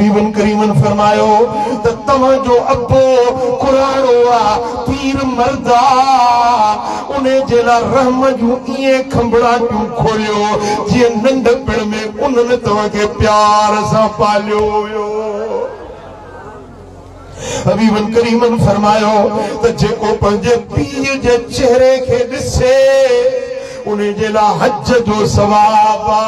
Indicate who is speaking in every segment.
Speaker 1: حبيبن ڪريمن فرمايو ته توهان جو ابو ڪراڙو آ، پير مرد آ، ان جي لاءِ رحم جون ائين کنڀڙاٽيون کوليو جيئن ننڍپڻ ۾ انهن توهان کي پيار سان پاليو هيو. حبيبن ڪريمن فرمايو ته جيڪو پنهنجي پيءُ جي چهري کي ڏسي ان جي لاءِ حج جو ثواب آ،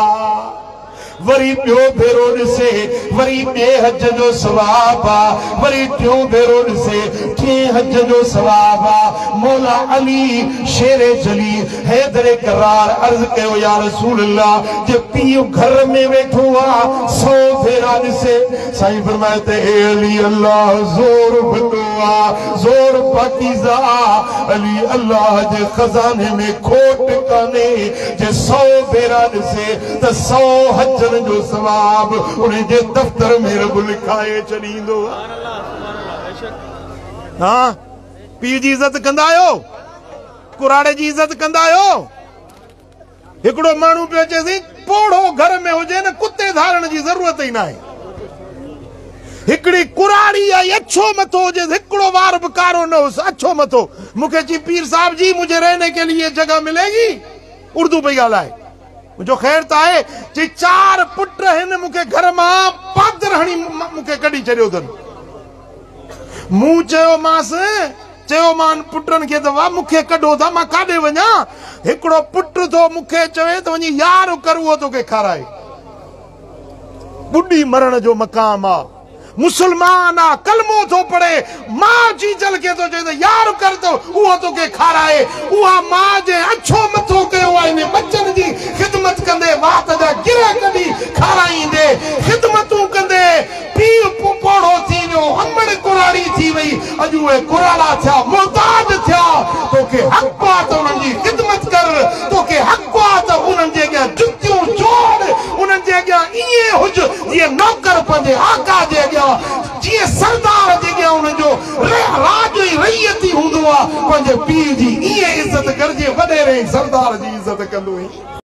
Speaker 1: وري ٻيو ڀيرو ڏسي وري ٻئي حج جو ثواب آ، وري ٽيون ڀيرو ڏسي ٽئين حج جو ثواب آ. مولا علي شير جلي حيدر ڪرار عرض ڪيو، يا رسول الله، جي پيءُ گهر ۾ ويٺو آ 100 ڀيرا ڏسي. سائين فرمايو ته اي علي، الله زور وڏو آ، زور پاڪيزه آ. علي، الله جي خزاني ۾ کوٽ ڪانهي، جي 100 ڀيرا ڏسي ته 100 حجن جو ثواب ان جي دفتر ۾ رب لکائي ڇڏيندو آ. ها، پيءُ جي عزت ڪندا آهيو؟ ڪراڙي جي عزت ڪندا آهيو؟ هڪڙو ماڻهو پيو اچي سائين، پوڙهو گهر ۾ هجي نه، ڪتي ڌارڻ جي ضرورت ئي ناهي. هڪڙي ڪراڙي آئي، اڇو مٿو هجي، هڪڙو وار به ڪارو نه هوس، اڇو مٿو. مون کي چئي، پير صاحب جي، مجهي رهني ڪي لئي جڳهه مليگي؟ اردو پئي ڳالهائي. منهنجو خير ته آهي؟ چئي، 4 پٽ آهن، مون کي گهر مان پادر هڻي مون کي ڪڍي ڇڏيو اٿن. مون چيومانس، چيومان پٽن کي ته واهه مون کي ڪڍو ٿا، مان ڪاڏي وڃان؟ هڪڙو پٽ ٿو مون کي چوي ته وڃي يار ڪر، اهو توکي کارائي. ٻڏي مرڻ جو مقام آ. مسلمان آ، ڪلمو ٿو پڙهي، ماءُ جيجل کي ٿو چئي ته يار ڪر ته اهو توکي کارائي. اها ماءُ جنهن اڇو مٿو ڪيو آهي، هن ٻچن جي خدمت ڪندي وات جا گرهه ڪڍي کارائيندي، خدمتون ڪندي، پيءُ پوڙهو ٿي ويو، امڙ ڪراڙي ٿي وئي، اڄ اهي ڪراڙا ٿيا، محتاج ٿيا. توکي حق آ ته انهن جي خدمت ڪر، توکي حق آ ته انهن جي اڳيان جتيون جوڙ، انهن جي اڳيان ائين هج جيئن نوڪر پنهنجي آقا جي اڳيان، جيئن سردار جي اڳيان انهن جو راڄ ۽ رعيتي هوندو آ. پنهنجي پيءُ جي ائين عزت ڪر جيئن وڏيري ۽ سردار جي عزت ڪندو آهين.